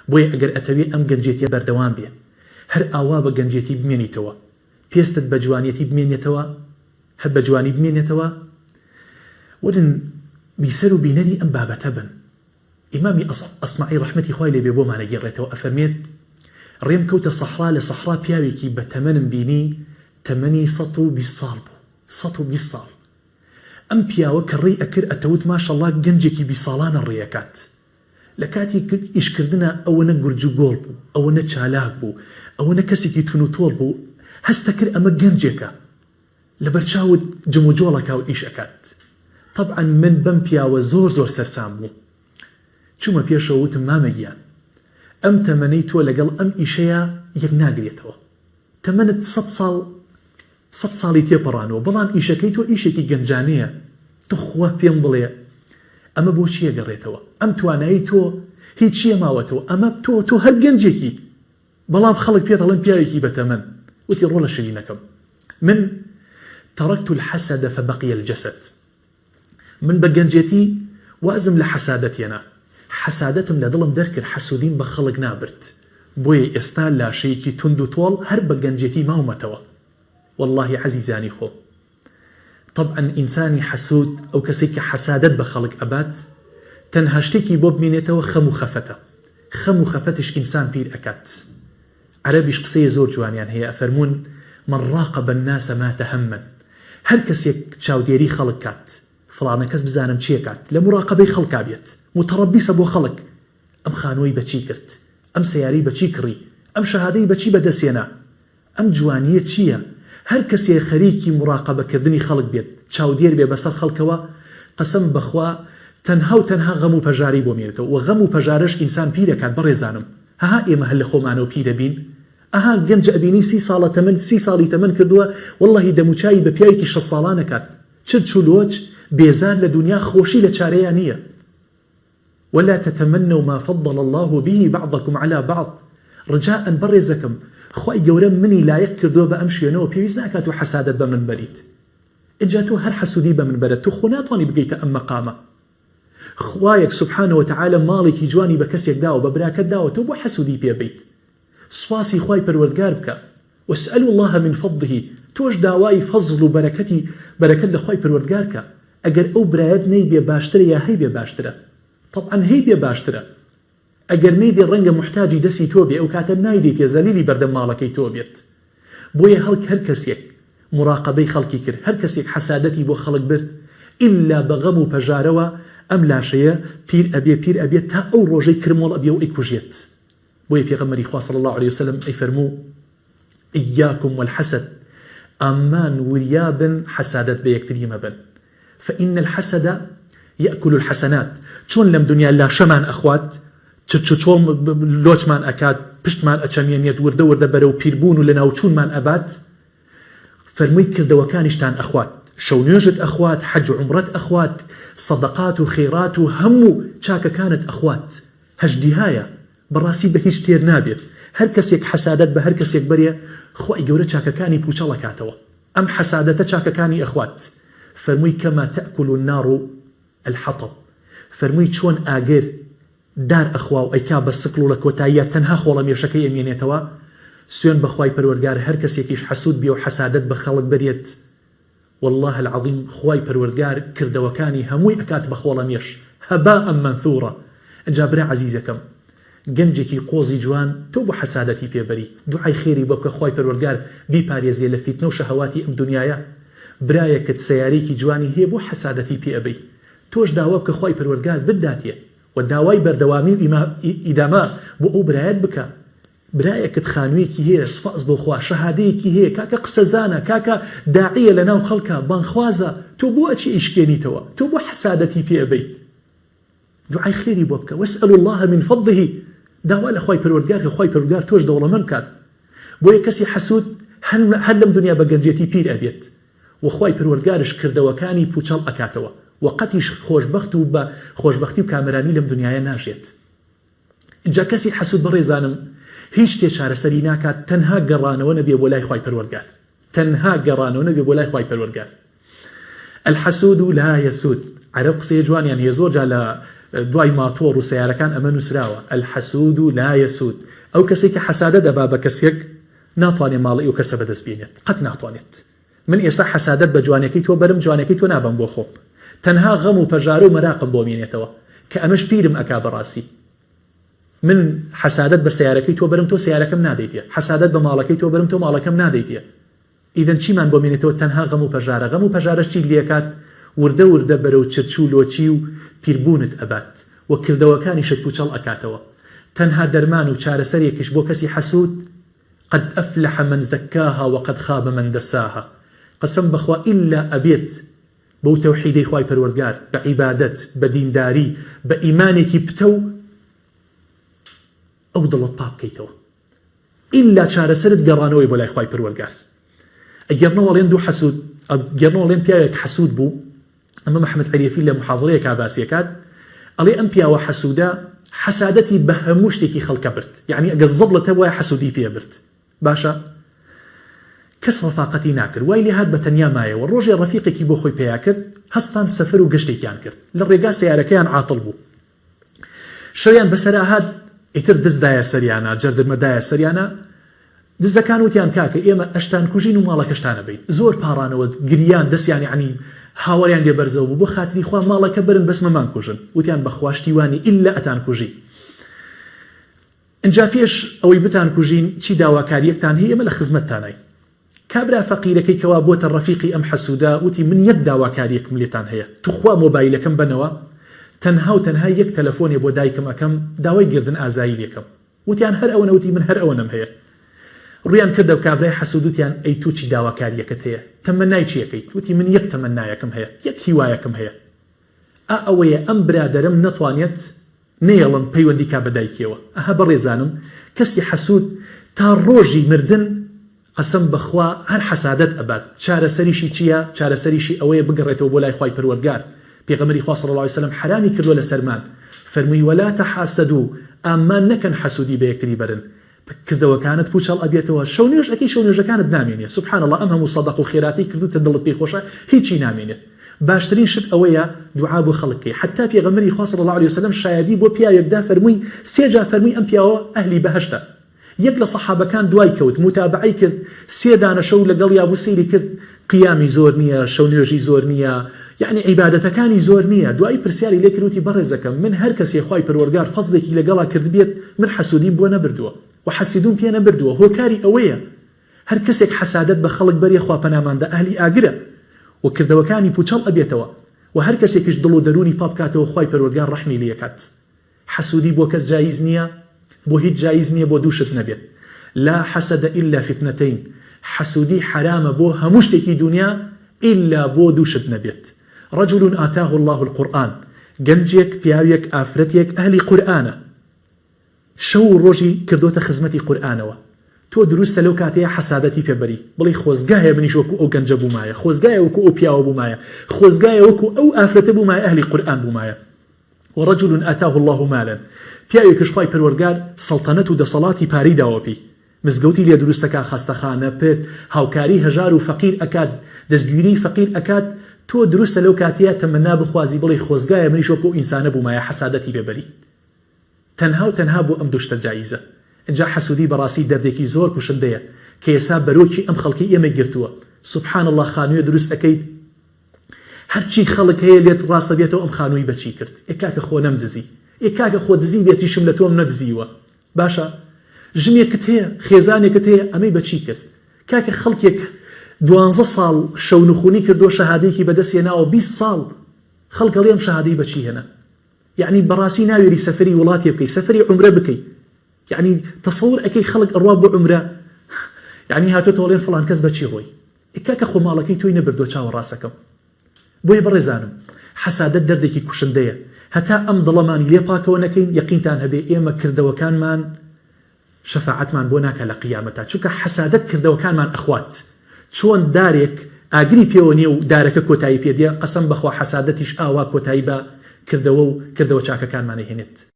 بۆیە ئەگەر ئەتەوێ ئەم گەنجێتیە بەردەوام بێ هەر ئاوا بە گەنجێتی بمێنیتەوە پێستت بە جوانیەتی بمێنێتەوە هەر بە جوانی بمێنێتەوە وەرن بیسەر و بینەری ئەم بابەتە بن ئیمامی ئەسمەعی ڕەحمەتی خوای لێ بێ بۆمان ئەگێڕێتەوە ئەفەرمێت، ڕێم کەوتە سەحرا لە سەحرا پیاوێکی بە تەمەنم بینی تەمەنی 120 ساڵ بوو 120 ساڵ ئەم پیاوە کە ڕێی ئەکرد ئەتەوت ماشەڵا گەنجێکی 20 ساڵانە ڕێ ئەکات لە کاتی ئیش کردنا ئەوەنە گورج و گۆڵ بوو ئەوەنە چالاک بوو ئەوەنە کەسێکی تون و تۆڵ بوو هەستەکرد ئەمە گەنجێکە لەبەرچاوت جموجۆڵ ئەکا و ئیش ئەکات تەبعەن من بەم پیاوە زۆر زۆر سەرسام بووم چوومە پێشەوە وتم مامە گیان ئەم تەمەنەی تۆ لەگەڵ ئەم ئیشەیا یەک ناگرێتەوە تەمەنت سەت ساڵ سەت ساڵی تێپەڕانووە بەڵام ئیشەکەی تۆ ئیشێکی گەنجانەیە توخوا پێم بڵێ ئەمە بۆ چیە گەڕێتەوە ئەم توانایی تۆ هی چیە ماوەتەوە ئەمە تۆ تۆ هەر گەنجێکی بەڵام خەڵک پێت ئەڵێن پیاوێکی بەتەمەن. وتی ڕۆڵە شیرینەکەم من ترکت الحسد فبقی الجسد من بە گەنجێتی وازم لە حەسادەت هێنا حەسادەتم لە دڵم دەرکرد حەسودیم بە خەڵک نابرد بۆیە ئێستا لاشەیەکی توند و تۆڵ هەر بە گەنجێتی ماومەتەوە وەڵاهی عەزیزانی خۆم تەبعەن ئینسانی حەسود ئەو کەسەی کە حەسادەت بە خەڵک ئەبات تەنها شتێکی بۆ بمینێتەوە خەم و خەفەتە خەم و خەفەتیش ئینسان پیر ئەکات عەرەبیش قسەیە زۆر جوانیان هەیە ئەفەرموون من راقب الناس مات هما هەر کەسێک چاودێری خەڵک کات فڵانە کەس بزانم چی ئەکات لە موراقەبەی خەڵکا بێت موتەڕەبیسە بۆ خەڵک ئەم خانووەی بەچی کرد ئەم سەیارەی بەچی کڕی ئەم شەهادەی بەچی بەدەست هێنا ئەم جوانییە چییە؟ هەر کەسێ خەریکی موڕاقەبە کردنی خەڵک بێت، چاودێر بێ بەسەر خەڵکەوە، قەسەم بەخوا تەنها و تەنها غەم و پەژارەی بۆ مێنێتەوە وە غەم و پەژارەش ئینسان پیر ئەکات بەڕێزانم هەها ئێمە هەر لە خۆمانەوە پیر ئەبین ئەها گەنج ئەبینی سی ساڵە تەمەن سی ساڵی تەمەن کردووە وەڵڵەهی دەموچاوی بە پیاوێکی شەست ساڵان ئەکات چرچ و لۆچ بێزار لە دونیا خۆشی لە چارەیا نییە. ولا تتمنوا ما فضل اللە به بعضکم علی بعض ڕجاء بەڕێزەکەم خوای گەورە منی لایەق کردووە بە ئەم شوێنەوە پێویست ناکات تۆ حەسادەت بە من بەریت ئینجا تۆ هەر حەسودی بە من بەرە تۆ خۆ ناتوانی بگەیتە ئەم مەقامە خوایەک سبحانە وتعالی ماڵێکی جوانی بە کەسێک داوە بە براکەت داوە تۆ بۆ حەسودی پێ بەیت سوپاسی خوای پەروەردگار بکە واسألوا اللە من فضله تۆش داوای فەزڵ و بەرەکەتی بەرەکەت لە خوای پەروەردگار کە ئەگەر ئەو برایەت نەیبێ باشترە یا هەیبێ باشترە تەبعەن هەیبێ باشترە ئەگەر نەیبێ ڕەنگە موحتاجی دەسی تۆ بێ ئەوکاتە نایدەیتێ زەلیلی بەردەم ماڵەکەی تۆ بێت بۆیە هەڵک هەر کەسێک موراقەبەی خەڵکی کرد هەر کەسێک حەسادەتی بۆ خەڵک برد ئیلا بە غەم و پەژارەوە ئەم لاشەیە پیر ئەبێ پیر ئەبێ تا ئەو ڕۆژەی کرمۆڵ ئەبێ و ئەیکوژێت بۆیە پێغەمبەری خوا صلی اللە علیە وسلم ئەیفەرموو، ایاکم والحسد، ئامان وریا بن حەسادەت بە یەکتری مەبەن، فان الحسد یاکل الحسنات، چۆن لەم دونیا لاشەمان ئەخوات، چرچ و چۆڵ لۆچمان ئەکات، پشتمان ئەچەمێنێت، وردە وردە بەرەو پیربوون و لەناوچوونمان ئەبات، فەرمووی کردەوەکانیشتان ئەخوات، شەونوێژت ئەخوات، حەج و عومڕەت ئەخوات، سەدەقات و خێرات و هەموو چاکەکانت ئەخوات. هەژدیهایە بەڕاستی بە هیچ تێر نابێت هەر کەسێک حەسادەت بە هەر کەسێک بەرێ خوای گەورە چاکەکانی پوچەڵ ئەکاتەوە ئەم حەسادەتە چاکەکانی ئەخوات فەرمووی کما تاکل النار الحطب فەرمووی چۆن ئاگر دار ئەخوا و ئەیکا بە سکڵ و لە کۆتاییا تەنها خۆڵەمێشەکەی ئەمێنێتەوە سوێن بە خوای پەروەردگار هەر کەسێکیش حەسود بێ و حەسادەت بە خەڵک بەرێت واللە العظیم خوای پەروەردگار کردەوەکانی هەمووی ئەکات بە خۆڵەمێش هباء منثورا ئنجا برا عەزیزەکەم گەنجێکی قۆزی جوان تۆ بۆ حەسادەتی پێ بەری دوعای خێری بۆ بکە خوای پەروەردگار بیپارێزێ لە فیتنە و شەهەواتی ئەم دونیایە برایەکت سەیارەیەکی جوانی هەیە بۆ حەسادەتی پێ ئەبەی تۆش داوا بکە خوای پەروەردگار بتداتێ وە داوای بەردەوامی و ئیدامە بۆ ئەو برایەت بکە برایەکت خانویەکی هەیە سوپاس بۆ خوا شەهادەیەکی هەیە کاکە قسەزانە کاکە داعیە لەناو خەڵکا بانگخوازە تۆ بۆ ئەچی ئەیشکێنیتەوە تۆ بۆ حەسادەتی پێ ئەبەیت دوعای خێری بۆ بکە واسألوا اللە من فضله داوا لە خوای پەروەردگار کە خوای پەروەردگار تۆش دەوڵەمەند بکات بۆیە کەسی حەسود هەر لەم دنیا بە گەنجێتی پیر ئەبێت وە خوای پەروەردگارش کردەوەکانی پوچەڵ ئەکاتەوە وە قەتیش خۆشبەخت و بە خۆشبەختی و کامەرانی لەم دنیایە ناژێت. جا کەسی حەسود بەڕێزانم هیچ شتێ چارەسەری ناکات تەنها گەڕانەوە نەبێ بۆ لای خوای پەروەردگار تەنها گەڕانەوە نەبێ بۆ لای خوای پەروەردگار الحسود لا یسود عەرەب قسەیە جوانیان هەیە زۆر جا لە دوای ماتۆڕ و سەیارەکان ئەمە نووسراوە، الحسود لا یسود، ئەو کەسەی کە حەسادە دەبا بە کەسێک ناتوانێت ماڵی ئەو کەسە بەدەست بێنێت، قەت ناتوانێت. من ئێسا حەسادەت بە جوانیەکەی تۆ بەرم جوانیەکەی تۆ نابەم بۆ خۆم تەنها غەم و پەژارە و مەراقم بۆ مێنێتەوە کە ئەمەش پیرم ئەکا بەڕاستی من حەسادەت بە سەیارەکەی تۆ بەرم تۆ سەیارەکەم نادەیتێ حەسادەت بە ماڵەکەی تۆ بەرم تۆ ماڵەکەم نادەیتێ ئیدەن چیمان بۆ مێنێتەوە تەنها غەم و پەژارە غەم و پەژارەش چیت لێکات وردە وردە بەرەو چرچ و لۆچی و پیربوونت ئەبات و کردەوەکانیشت پوچەڵ ئەکاتەوە تەنها دەرمان و چارەسەرێکیش بۆ کەسی حەسود قد افلح من زکاها وقد خاب من دساها قەسەم بەخوا ئیلا ئەبێت بەو تەوحیدەی خوای پەروەردگار بە عیبادەت بە دینداری بە ئیمانێکی پتەو ئەو دڵەت پاک بکەیتەوە ئیلا چارەسەرت گەڕانەوەی بۆ لای خوای پەروەردگار ئەگێڕنەوە ئەڵێن دوو حەسود ئەگێڕنەوە ئەڵێن پیاوێک حەسود بوو ئەمە محمد عریفی لە محاضرەیەکا باسی ئەکات ئەڵێ ئەم پیاوە حەسودە حەسادەتی بە هەموو شتێکی خەڵکە برد یەعنی ئەگەر زبڵت هەبوایە حەسودی پێ برد باشە کەس ڕەفاقەتی ناکرد وای لێ هات بە تەنیا مایەوە ڕۆژێ ڕەفیقێکی بۆ خۆی پەیا کرد هەستان سەفەر و گەشتێکیان کرد لە ڕێگا سەیارەکەیان عاتڵ بوو شەویان بەسەرا هات ئیتر دز دایە سەریانا جەردرمە دایە سەریانا دزەکان وتیان کاکە ئێمە ئەشتان کوژین و ماڵەکەشتان ئەبەین زۆر پاڕانەوە گریان دەسیان یەعنی هاواریان لێ بەرزەوە بوو بۆ خاتری خوا ماڵەکە بەرن بەس مەمان کوژن وتیان بەخوا شتی وا نیە ئیلا ئەتان کوژین ئنجا پێش ئەوەی بتان کوژین چی داواکاریەکتان هەیە ئێمە لە خزمەتتاناین کابرا فەقیرەکەی کەوا بۆتە ڕەفیقی ئەم حەسودە وتی من یەک داواکاریەکم لێتان هەیە توخوا مۆبایلەکەم بەنەوە تەنها و تەنها یەک تەلەفۆنێ بۆ دایکم ئەکەم داوای گردن ئازایی لێکەم وتیان هەر ئەوەنە وتی من هەر ئەوەنەم هەیە ڕویان کردە کابرای حەسود وتیان ئەی تو چی داواکاریەکەت هەیە تەمەنای چی ئەکەیت وتی من یەک تەمەنایەکم هەیە یەک هیوایەکم هەیە ئا ئەوەیە ئەم برادەرەم نەتوانێت نەیەڵن پەیوەندی کا بە دایکیەوە ئەها بەڕێزانم کەسی حەسود تا ڕۆژی مردن قەسەم بەخوا هەر حەسادەت ئەبات چارەسەریشی چیە چارەسەریشی ئەوەیە بگەڕێتەوە بۆ لای خوای پەروەردگار پێغەمبەری خوا صلی اللە علیە وسلم حەرامی کردوە لەسەرمان فەرمووی ولا تحاسدوا ئامان نەکەن حەسودی بەیەکتری بەرن کردەوەکانت پوچەڵ ئەبێتەوە شەو نوێژ ئەکەی شەو نوێژەکانت نامێنێ سبحان اللە ئەم هەموو سەدەق و خێراتەی کردوتە دڵت پێی خۆشە هیچی نامێنێت باشترین شت ئەوەیە دوعا بۆ خەڵک کەی حەتا پێغەمبەری خوا صلی اللە علیە وسلم شایەدی بۆ پیاوێک دا فەرمووی سێ جار فەرمووی ئەم پیاوە ئەهلی بەهەشتە یەک لە سەحابەکان دوای کەوت موتابەعەی کرد سێ دانە شەو لەگەڵیا بوو سەیری کرد قیامی زۆر نییە شەو نوێژی زۆر نییە یەعنی عیبادەتەکانی زۆر نییە دوایی پرسیاری لێ کرد وتی بەڕێزەکەم من هەر کەسێ خوای پەروەردگار فەزڵێکی لەگەڵا کردبێت من حەسودیم بۆ نەبردووە و حەسیدوم پێ نەبردووە هۆکاری ئەوەیە هەر کەسێک حەسادەت بە خەڵک بەرێ خوا پەنامان دا ئەهلی ئاگرە و کردەوەکانی پوچەڵ ئەبێتەوە و هەر کەسێکیش دڵ و دەروونی پاک بکاتەوە خوای پەروەردگار ڕەحمی لێ ئەکات حەسودی بۆ کەس جایز نیە بۆ هیچ جایز نیە بۆ دوو شت نەبێت لا حسد الا فی اثنتین حەسودی حەرامە بۆ هەموو شتێکی دونیا ئیلا بۆ دوو شت نەبێت رجل آتاه اللە القرآن گەنجێک پیاوێک ئافرەتێک ئەهلی قورئانە شەو و ڕۆژی کردۆتە خزمەتی قورئانەوە تۆ دروستە لەو کاتەیا حەسادەتی پێ بەری بڵێی خۆزگایە منیش وەکو ئەو گەنجە بوومایە خۆزگایە وەکو ئەو پیاوە بوومایە خۆزگایە وەکو ئەو ئافرەتە بوومایە ئەهلی قورئان بوومایە ورجل آتاه اللە مالا، پیاوێکیش خوای پەروەردگار سەڵتەنەت و دەسەڵاتی پارەی داوە پێی، مزگەوتی لێ دروست ئەکا، خەستەخانە، پرد، هاوکاری هەژار و فەقیر ئەکات، دەستگیریی فەقیر ئەکات، تۆ دروستە لەو کاتەیا تەمەنا بخوازی بڵێی خۆزگایە منیش وەکو ئەو ئینسانە بوومایە حەسادەتی پێ بەری. تەنها و تەنها بۆ ئەم دوو شتە جائیزە. ئینجا حەسوودی بەڕاستی دەردێکی زۆر کوشندەیە کە ئێسا بەرۆکی ئەم خەڵکەی ئێمەی گرتووە. سبحان اللە خانووێ دروست ئەکەیت، هەرچی خەڵک هەیە لێت ڕاست ئەبێتەوە ئەم خانووی بەچی کرد ئێ کاکە خۆ نەمدزی ئێ کاکە خۆ دزی بێتیشم لە تۆم نەدزیوە باشە ژنێکت هەیە خێزانێکت هەیە ئەمەی بەچی کرد کاکە خەڵکێک دوانزە ساڵ شەونخونی کردووە شەهادەیەکی بەدەست هێناوە 20 ساڵ خەڵک ئەڵێ ئەم شەهادەی بەچی هێنا یعنی بەڕاستی ناوێری سەفەری وڵاتێ بکەی سەفەری عومرە بکەی یعنی تەسەور ئەکەی خەڵک ئەڕوا بۆ عومرە یعنی هاتۆتەوە ئەڵێن فڵان کەس بەچی ڕۆی ئێ کاکە خۆ ماڵەکەی تۆی نەبردوە چاوە ڕاستەکەم بۆیە بەڕێزانم حەسادەت دەردێکی کوشندەیە هەتا ئەم دڵەمانی لێ پاکەوە نەکەین یەقینتان هەبێ ئێمە کردەوەکانمان شەفاعەتمان بۆ ناکا لە قیامەتا چونکە حەسادەت کردەوەکانمان ئەخوات چۆن دارێک ئاگری پێوە نیە و دارەکە کۆتایی پێ دێ قەسەم بەخوا حەسادەتیش ئاوا کۆتایی بە کردەوە و کردەوە چاکەکانمان ئەهێنێت.